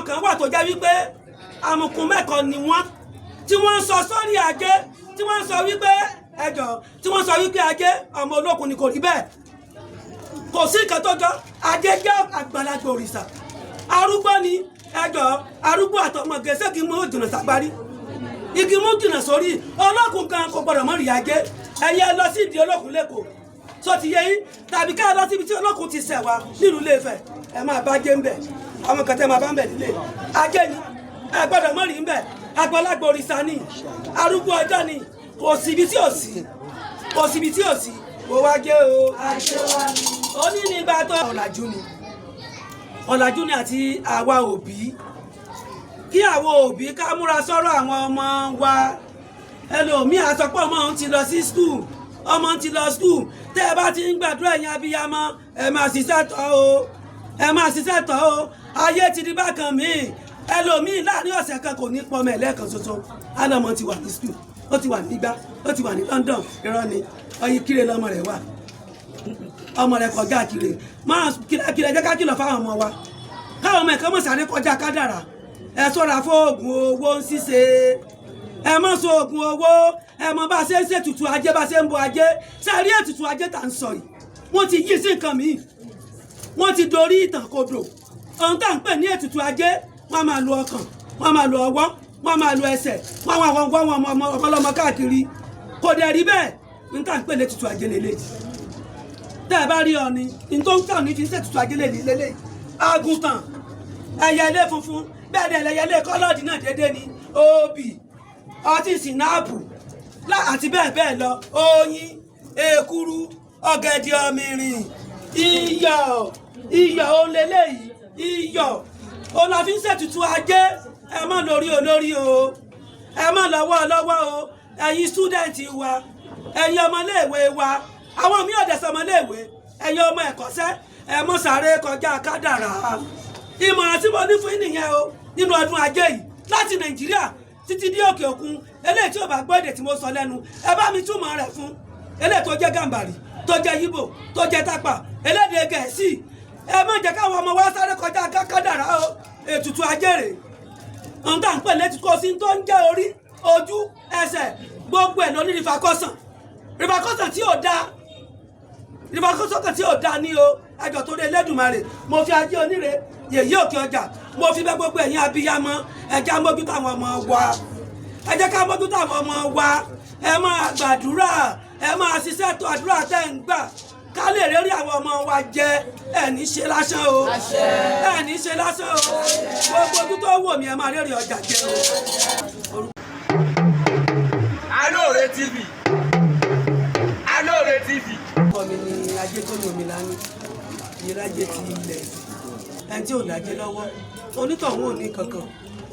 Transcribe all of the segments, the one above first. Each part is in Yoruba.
kan wà tó jẹ́ wípé amukun mẹ́kọ̀ọ́ ni wọ́n, tí wọ́n ń sọ sórí ajé, tí wọ́n ń sọ wípé ẹjọ́, tí wọ́n sọ wípé ajé ọmọ olókun ni. Kò rí bẹ́ẹ̀, kò sí nǹkan tó jọ. Ajé jẹ́ àgbàlagbà òrìṣà, arúgbó ni. Ẹjọ́, arúgbó àtọmọ gẹ̀ẹ́sẹ̀ kì í mú jìnnà ságbárí, igi mú jìnnà sórí. Olókun kan kò gbọdọ̀ mọ́ rí ajé. Ẹ̀yin ẹ lọ sí ìdí olókun lẹ́kọ̀ọ́, sọ ti yé yín, tàbí ká ẹ lọ síbi tí olókun ti ṣẹ̀ wá nílùú Ilé-Ifẹ̀, ẹ máa bá jẹ́ ń bẹ̀. Àwọn kan tẹ́ máa bá ń bẹ̀ nílé ajé ni, ẹ gbọ́dọ̀ mọ́ rí ń bẹ̀. Àgbàlagbà òrìṣà ni, arúgbó ọjọ́ ni. Kò síbi tí ò sí, kò síbi tí ò sí. Kò wá jẹ́ o. Ó ní nígbà tó ọ̀làjú ni, ọ̀làjú ni. Àti àwa òbí, kí àwọn òbí ká múra sọ́rọ̀ àwọn ọmọ wa. Ẹlòmíì á sọ pé ọmọ òun ti lọ sí school, ọmọ ti lọ school. Tẹ́ ẹ bá ti ń gbàdúrà, ẹ̀yin abiyamọ, ẹ máa ṣiṣẹ́ tọ́ o, ẹ máa ṣiṣẹ́ tọ́ o. Ayé ti di bákan míì. Ẹlòmíì láàrin ọ̀sẹ̀ kan kò ní pọmọ ẹ̀ lẹ́ẹ̀kan ṣoṣo. Álọ́mọ ti wà ní school, ó ti wà nígbà, ó ti wà ní London. Irọ́ ni. Ọyìn kíre lọ́mọ rẹ̀ wà, ọmọ rẹ̀ kọjá kiri máa kílẹ̀. Jẹ́ ká kìlọ̀ fáwọn ọmọ wa, káwọn ọmọ ẹ̀kọ́ mọ̀ sáré kọjá kádàrà. Ẹ ṣọ́ra fóògùn owó ń ṣíṣe, ẹ mọ̀ sọ oògùn owó. Ẹ mọ̀ bá a ṣe ń ṣètùtù ajé, bá a ṣe ń bọ ajé. Ṣe rí ètùtù ajé tá à ń sọ yìí, wọ́n ti yí sí nǹkan míì, wọ́n ti dorí ìtàn kodò. Ohun tá à ń pè ní ètùtù ajé, wọ́n máa lo ọkàn, wọ́n máa lo ọwọ́, wọ́n máa lo ẹsẹ̀, wọ́n máa wọ́n wọ́n ọmọ ọlọ́mọ káàkiri. Kò dẹ̀ rí bẹ́ẹ̀. Ní tá à ń pè ní ètùtù ajé lélẹ̀, tẹ́ ẹ bá rí ọ ni ní tó ń tàn ní fi ń ṣètùtù ajé lélẹ̀: àgùntàn, ẹyẹlé funfun, bẹ́ẹ̀ ni ẹyẹlé coloured náà déédéé ni, obì, ọtí sinapu àti bẹ́ẹ̀ bẹ́ẹ̀ lọ, oyin, èkuru, ọ̀gẹ̀dẹ̀ ọ̀mìrìn, iyọ̀. Iyọ̀ òun lélẹ́yìí, iyọ̀ òun la fi ń ṣètùtù ajé. Ẹ má lórí olórí o, ẹ má lọ́wọ́ lọ́wọ́ o. Ẹ̀yin student wa, ẹ̀yin ọmọléèwé wa, àwọn míì ọ̀dẹ̀ sọmọléèwé, ẹ̀yin ọmọ ẹ̀kọ́ṣẹ́, ẹ mọ́ sáré kọjá kádàrá. Ìmọ̀ràn tí mo ní fún yín nìyẹn o nínú ọdún ajé yìí, láti Nàìjíríà títí dé òkè òkun. Eléyìí tí ò bá gbọ́ èdè tí mo sọ lẹ́nu, ẹ bá mi túmọ̀ rẹ̀ fún. Eléyìí tó jẹ́ Gàmbàrí, tó jẹ́ Yíbò, tó jẹ́ Tápà, elédè Gẹ̀ẹ́sì, ẹ má jẹ́ káwọn ọmọ wa sáré kọjá kádàrá o. Ètùtù ajé rèé, ohun tá à ń pè létí. Kò sí tó ń jẹ́ orí, ojú, ẹsẹ̀, gbogbo ẹ̀ ló ní rìfàkọ́sàn. Rìfàkọ́sàn tí ò dáa, rìfàkọ́sàn tí ò dáa ní o. Ẹjọ́ tó dé Elédùmarè, mo fi ajé oníre yèyí òkè ọjà, mo fi bẹ̀ gbogbo ẹ̀yin abiyamọ, ẹ jẹ́ á mójútó àwọn ọmọ wa, ẹ jẹ́ ká mójútó àwọn ọmọ wa. Ẹ máa gbàdúrà, ẹ máa ṣiṣẹ́ tó àdúrà tẹ́ ń gbà, ká lè rí àwọn ọmọ wa jẹ. Ẹ ní ṣe lásán o, ẹ ní ṣe lásán o. Gbogbo ojú tó wò mí, ẹ máa rèrè ọjà jẹ o. Alóore TV, Alóore TV. Orúkọ mi ni Ajé tó ní omi lání ìrájẹ ti ilẹ̀. Ẹni tí ò lájẹ lọ́wọ́, onítọ̀hún ò ní kankan.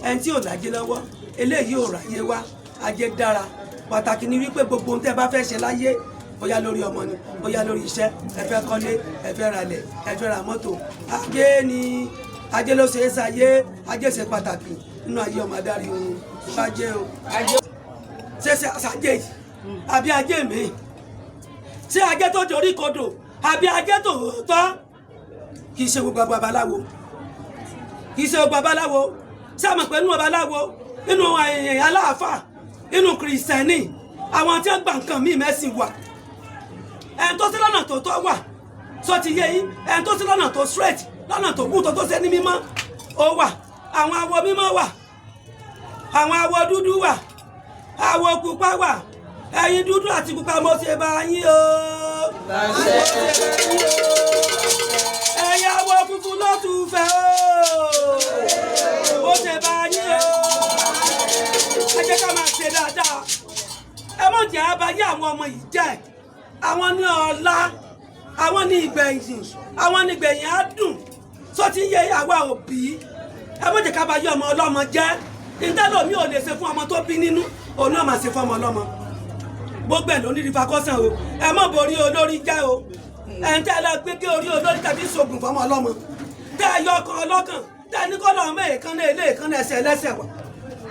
Ẹni tí ò lájẹ lọ́wọ́, eléyìí ò ráyé wá. Ajé dára. Pàtàkì ni wípé gbogbo ohun tẹ́ bá fẹ́ ṣe láyé, bóyá lórí ọmọ ni, bóyá lórí iṣẹ́, ẹ fẹ́ kọ́lé, ẹ fẹ́ ralẹ̀, ẹ fẹ́ ra mọ́tò, ajé ni. Ajé ló ṣe é ṣayé. Ajé ṣe pàtàkì nínú ayé ọmọ adarí ohun. Ajé o, ṣe ṣe ṣàjẹ́ yìí àbí ajé mi, ṣé ajé tó dorí kodò àbí ajé tòótọ́? Kì í ṣe gbogbo babaláwo, kì í ṣe gbogbo babaláwo. Ṣé àmọ̀ pé inú babaláwo, inú aláàfà, inú kìrìsìtẹ́nì, àwọn tí wọ́n gba nǹkan míì mẹ́sìn wà. Ẹni tó sí lọ́nà tó tọ́ wà, sọ ti yé yín. Ẹni tó sí lọ́nà tó straight, lọ́nà tó gùn, tó ṣe ní mímọ́, ó wà. Àwọn awọ mímọ́ wà, àwọn awọ dúdú wà, awọ pupa wà. Ẹ̀yin dúdú àti pupa, mo ṣe bá yín o, mo ṣe bá yín o. Ẹ̀yin awọ funfun ló tún fẹ́ o, mo ṣe bá yín o. Ẹ jẹ́ ká máa ṣe dáadáa. Ẹ má jẹ́ abayé àwọn ọmọ yìí jẹ́. Àwọn ní ọ̀la, àwọn ní ìgbẹ̀yìn, àwọn ní ìgbẹ̀yìn á dùn. Sọ ti ń yé àwa òbí, ẹ má jẹ́ ká bá yé ọmọ ọlọ́mọ jẹ́. Ìtẹ́lómi ò lè ṣe fún ọmọ tó bí nínú, òun náà máa ṣe fún ọmọ ọlọ́mọ. Gbogbo ẹ̀ ló ní rìfakọ́sàn o. Ẹ má borí olórí jẹ́ o. Ẹ̀ ń tẹ́ ẹ lọ gbé gé orí olórí tàbí sògùn fọmọ ọlọ́mọ, tẹ́ ẹ yọ ọkàn ọlọ́kàn, tẹ́ ẹ ní kọ́ lọ́ọ́ mẹ́ èèkánná ilé, èèkánná ẹsẹ̀ ẹlẹ́sẹ̀ wà.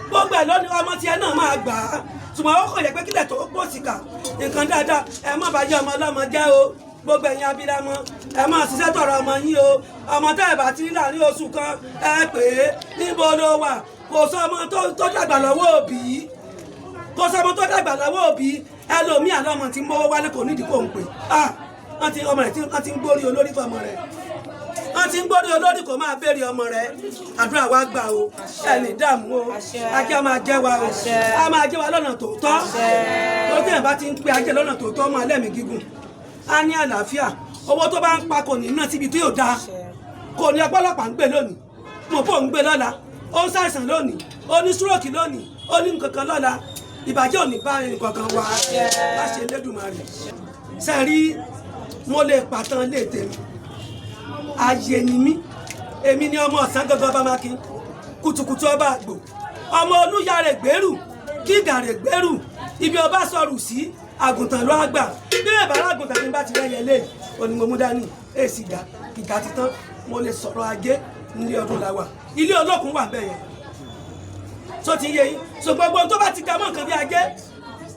Gbogbo ẹ̀ lónìí, ọmọ tiẹ̀ náà máa gbà á, ṣùgbọ́n ó kàn yẹ pé kílẹ̀ tó pọ̀ síkà nǹkan dáadáa. Ẹ má bá yé ọmọ ọlọ́mọ jẹ́ o. Gbogbo ẹ̀yin abilamọ, ẹ máa ṣiṣẹ́ tọ̀rọ̀ ọmọ yín o. Ọmọ tẹ́ ẹ bá ti rí láàrin oṣù kan, ẹ pè é, níbo ló wà? Kò sọ ọmọ tó dàgbà lọ́wọ́ òbí, kò sọ ọmọ tó dàgbà lọ́wọ́ òbí. Ẹlòmíà lọ́mọ tí ń mọ́wọ́ wálé, kò nídìí kò ń pè. Ah, wọ́n ti ọmọ rẹ̀ tí wọ́n ti ń gbórí olórí fọmọ rẹ̀, wọ́n ti ń gbórí olórí, kò máa béèrè ọmọ rẹ̀. Àdúrà wa gbà o, ẹni dààmú o. Ajé a máa jẹ́ wa o, a máa jẹ́ wa lọ́nà tòótọ́. Tó tẹ̀yìn bá ti ń pe ajé lọ́nà tòótọ́, máa lẹ́mìí gígùn, á ní àlàáfíà. Owó tó bá ń pa kò ní ná síbi tí yóò dáa, kò ní. Ọpọlọpàá ń gbé lónìí, mọ̀pọ̀ ń gbé lọ́la, ó ń ṣàìsàn lónìí, ó ní stroke lónìí, ó ní nǹkan kan lọ́la. Ìbàjẹ́ ò ní bá nǹkan kan wá láṣẹ Elédùmarè. Sẹ́rí, mo lè pàtàn lè tèmi. Ayé ni mí, èmi ni ọmọ ọ̀sán gangan, ọba mákin kùtùkùtù, ọba àgbò, ọmọ olúyàrá gbèrú kí gàrè gbèrú. Ibi ọba sọrù sí, àgùntàn ló àgbà bí ìbára àgùntàn tí n bá ti rẹ́yẹ lé òní mo mú dání. Èsì ìgbà ìgbà ti tán. Mo lè sọ̀rọ̀ ajé nílé ọdún la wà, ilé olókun wà bẹ́ẹ̀ yẹn tó ti yé yín. So gbogbo tó bá ti ga mọ́ nǹkan bí ajé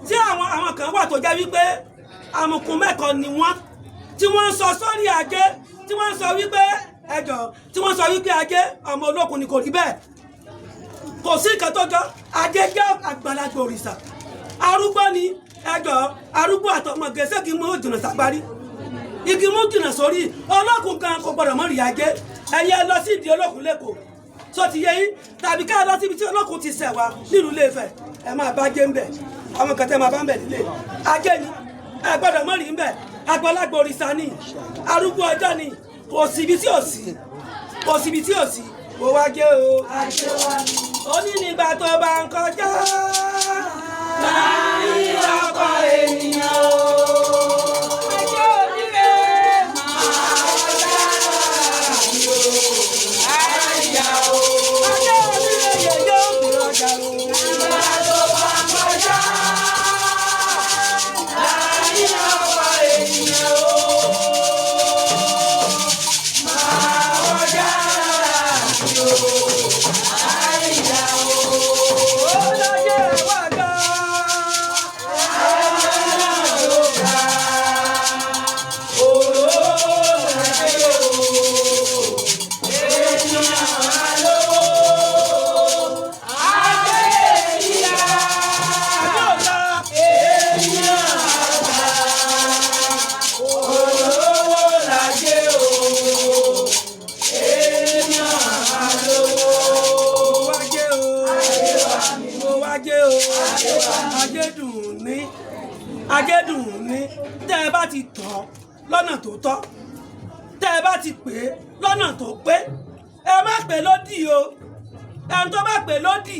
tí àwọn kan wà tó jẹ́ wípé amukun mẹ́kọ ni wọ́n, tí wọ́n ń sọ sórí ajé, tí wọ́n ń sọ wípé ẹjọ́, tí wọ́n sọ wípé ajé ọmọ olókun ni, kò rí bẹ́ẹ̀. Kò sí nǹkan tó jọ. Ajé jẹ́ àgbàlagbà òrìṣà, arúgbó ni. Ẹjọ́, arúgbó àtọmọ gẹ̀ẹ́sẹ̀ kí mú jìnnà ságbárí, igi mú jìnnà sórí olókun kan, kò gbọdọ̀ mọ́ rí ajé. Ẹ̀yin ẹ lọ sí ìdí olókun lẹ́kọ̀ọ́, tó ti yé yín, tàbí ká lọ síbi tí olókun ti ṣẹ̀ wá nílùú Ilé-Ifẹ̀, ẹ máa bá jẹ́ ń bẹ̀. Àwọn kan tẹ́ máa bá ń bẹ̀ nílé ajé ni, ẹ gbọ́dọ̀ mọ́ rí ń bẹ̀. Àgbàlagbà òrìṣà ni, arúgbó ọjọ́ ni. Kò síbi tí ò sí, kò síbi tí ò sí. Mo wá jẹ́ o, ó ní nígbà tó bá ń kọjá láàrin ọkọ̀ ènìyàn o. Ajé onílé máa kọjá láàrin o, àyà o. Ajé onílé yẹyẹ òbí ọjà o. Nígbà tó bá ń kọjá láàrin ọkọ̀ ènìyàn o. Máa kọjá láàrin o, àyà o. Ó lọ́jọ́ wá gbọ́. Ajédùn ní tẹ́ ẹ bá ti tọ̀ lọ́nà tó tọ́, tẹ́ ẹ bá ti pè é lọ́nà tó pé, ẹ má pè lódì o. Ẹni tó bá pè lódì,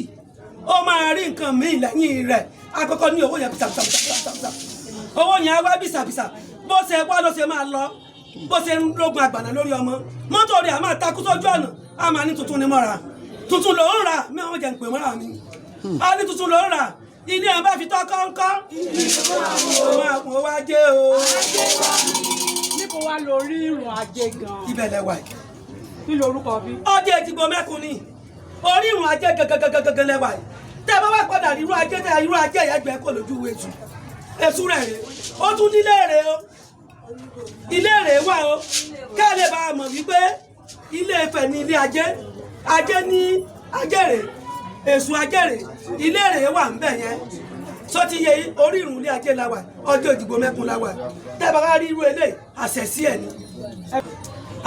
ó máa rí nǹkan míì lẹ́yìn rẹ̀. Àkọ́kọ́ ní owó yẹn bìsàbìsàbìsàbìsà, owó yẹn á wá bìsàbìsà. Bó ṣe wá ló ṣe máa lọ, bó ṣe ń lógun àgbàna lórí ọmọ. Mọ́tò rẹ̀ á máa takú sójú ọ̀nà, á máa ní tuntun ni mọ́ra, tuntun ló ń rà mí, àwọn jẹ̀ ń pè mọ́ra mi, á ní tuntun ló ń rà. Ilé ẹ̀ bá fi tọ́ kọ́ńkọ́, mo wá jẹ́ o. Níbo wá lórí ìrùn ajé gan-an? Ibẹ̀ lẹ wà yìí. Kí lorúkọ bí? Ọjọ́ Èjìgbò mẹ́kun ni orí ìrùn ajé gẹ́gẹ́gẹ́gẹ́ lẹ́wà yìí. Tẹ́ ẹ bá wà padà irú ajé, tẹ́ irú ajé yẹn gbẹ́ kó lójú èṣù, èṣù rẹ̀ rè. Ó tún nílé rè o, ilé rè wà o. Kẹ́ ẹ lè bá a mọ̀ wípé Ilé Ifẹ̀ ní ilé ajé. Ajé ní ajé rè, èṣù ajé rè, ilé rè wà ń bẹ̀ yẹn. Sọ ti yẹ yín, orí ìrùn ilé ajé la wà, ọjọ́ Èjìgbò mẹ́kun la wà. Tẹ́ ẹ bá wá rí irú eléyìí, àṣẹ sí ẹ̀ ni.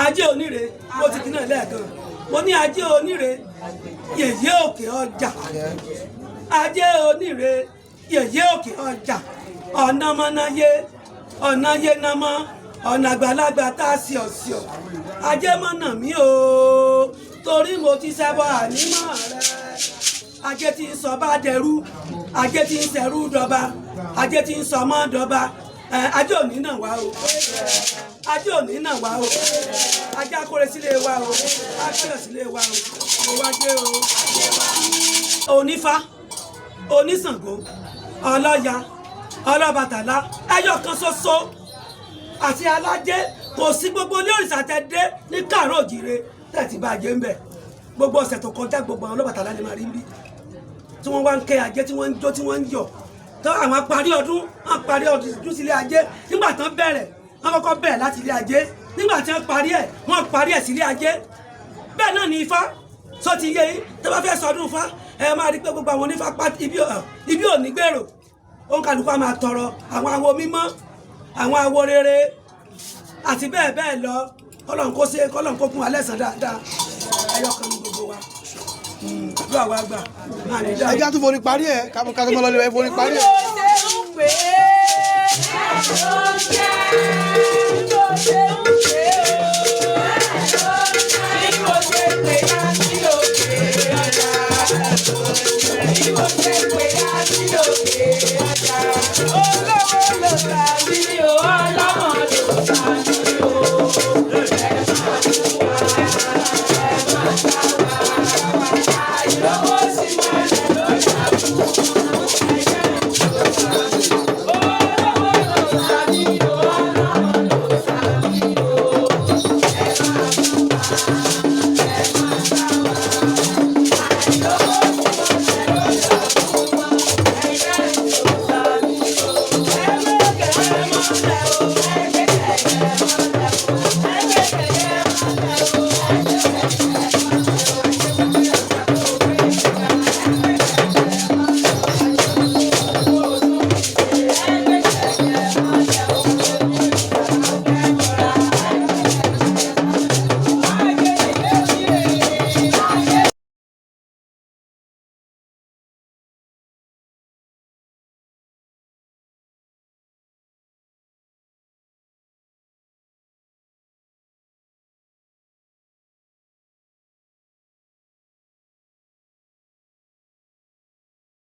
Ajé oníre, mo ti kí náà lẹ́ẹ̀kan, mo ní ajé oníre yèyé òkè ọjà, ajé oníre yèyé òkè ọjà, ọ̀nà mọ́náyé, ọ̀nà yénamọ́, ọ̀nà àgbàlagbà tá a sì ọ̀sì ọ̀ ajé mọ́nà mi o, torí mo ti ṣẹbọ ànímọ́ rẹ. Ajé tí ń sọ bá dẹrú, ajé tí ń ṣẹrú dọba, ajé tí ń sọ mọ́ dọba. Ẹ ajé òní náà wá o, ajé òní náà wá o, ajé akóre sílé wa o, akóre sílé wa o, mo wá jẹ́ o. Onífá, oníṣàngó, ọlọ́ya, ọlọ́bàtálá, ẹyọ kan ṣoṣo àti alájẹ, kò sí gbogbo ilé òrìṣà tẹ dé ní káàárọ̀ òjìire tẹ̀ tí bá jẹ́ ń bẹ̀. Gbogbo ọ̀sẹ̀ tó kọjá, gbogbo àwọn ọlọ́bàtálá lè máa rí ń bí tí wọ́n wá ń kẹ́ ajé, tí wọ́n ń jó, tí wọ́n ń yọ̀ tó àwọn parí ọdún, wọ́n parí ọdún sílé ajé nígbà tán bẹ̀rẹ̀. Wọ́n kọ́kọ́ bẹ̀rẹ̀ láti ilé ajé. Nígbà tí wọ́n parí ẹ̀, wọ́n parí ẹ̀ sí ilé ajé. Bẹ́ẹ̀ náà ni Ifá sọ ti yé yín. Tó bá fẹ́ sọdún Ifá, ẹ máa rí pé gbogbo àwọn onífá pátá ibi ò ní gbèrò, òun kàlùkù á máa tọrọ àwọn awo mímọ́, àwọn awo rere àti bẹ́ẹ̀ bẹ́ẹ̀ lọ. Kọ́lọ́n kó ṣe, kọ́lọ́n kó fún wa lẹ́sàn dáadáa. Ẹyọ kan ní gbogbo wa. Àdúrà wa gbà máa ní Ẹ dáa. jẹ́ àtúntò forí parí ẹ̀, ká tó mọ́ lọ́lẹ́ ẹ forí parí ẹ̀. Bó ṣe ń pè é ló ń jẹ́, bó ṣe ń